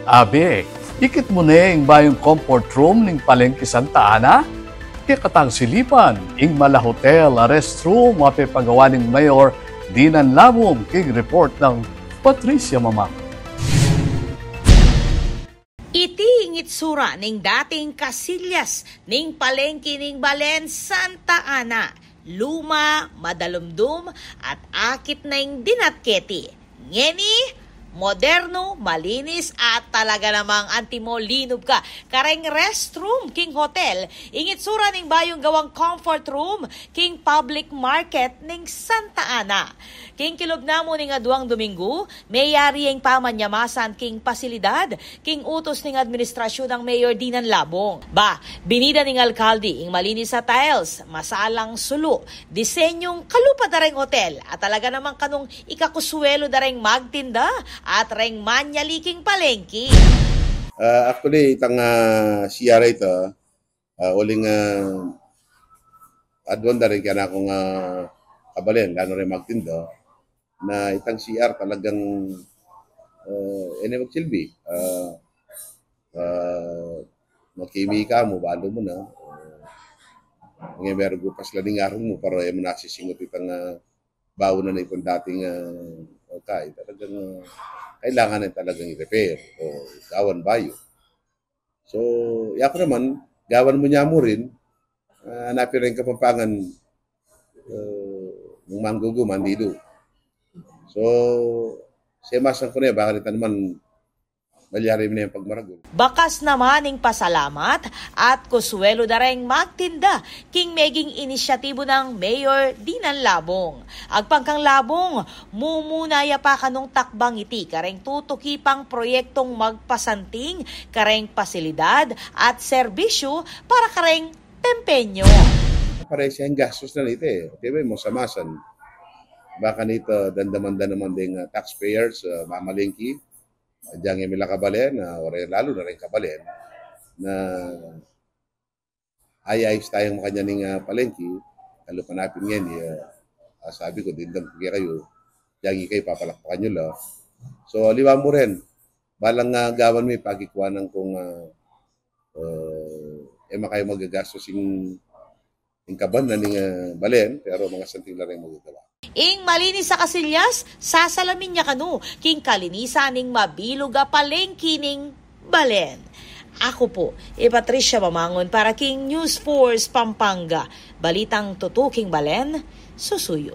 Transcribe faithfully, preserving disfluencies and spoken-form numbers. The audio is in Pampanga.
Abe, ikit mu ne ing bayung comfort room ning Palengke Santa Ana? Kekatang silipan ing mala hotel a restroom a pepagawa ning Mayor Dinan Labong, king report nang Patricia Mamang. Iti ing itsura ning dating kasilyas ning palengke ning Balen, Santa Ana. Luma, madalumdum, at akit na ing dinat keti. Ngeni, moderno, malinis, at talaga namang antimo linub ka. Kareng restroom king hotel, ing itsura ning bayung gawang comfort room king public market ning Santa Ana. King kilub namu ning aduang Dominggu, meyari ing pamanyamasan king pasilidad, king utus ning administrasyun nang Mayor Dinan Labong. Ba, binida ning alkalde ing malinis a tiles, masalang sulu, disenyung kalupa da reng hotel, at talaga namang kanung ikakuswelo da reng magtinda at reng manyali king palengke. Ah, actually, itang, ah, C R ita, ah, uling, ah, aduan da reng kanakung, ah, kabalen, lalo reng magtinda, na itang C R talagang, ah, e ne magsilbi. Ah, ah, makimi ka mu, balu mu na. Ah, ngemerugu pas la ning arung mu, para e mu na sisingut itang, ah, bau na na itang dating, ah, okay. Talagang, ah, kailangan na talagang i-repair o gawan bayu. So, yaku naman, gawan mu nya mu rin, ah, hanapin reng Kapampangan, ah, nung manggugu, mandilu. So, semasan ku ne, baka rita naman, malyari mi ne ing pagmaragul. Bakas naman ing pasalamat at kuswelo da reng magtinda king meging inisyatibu nang Mayor Dinan Labong. Agpang kang Labong, mumuna ya pa kanung takbang iti kareng tutuki pang proyektong magpasanting kareng pasilidad at serbisyu para kareng Pempeño. Pare siyang gastos na niti, e. Di ba, mo samasan. Baka nita, dandaman da naman ding, ah, taxpayers, ah, mamalengke. Diang e mila kabalen, ah, ora lalu na reng kabalen na ayayus tayang makanyan ing, ah, palengke, kalupa na pin ngeni, ah, ah, sabi ku, dimdam ku kekayu, diang ikayu papalakpakan yu la. So, aliwa mu rin, balang, ah, gawan mi, pakikuanan kung, ah, ah, e makayu magagastos ing, ing kaban na ning, ah, balen, pero mangasanting la reng magagawa. Ing malinis a kasilyas, sasalamin ya kanu king kalinisan ning mabilug a palengke ning balen. Aku pu, i Patricia Mamangun para king News Force Pampanga. Balitang tutuking balen, susuyu.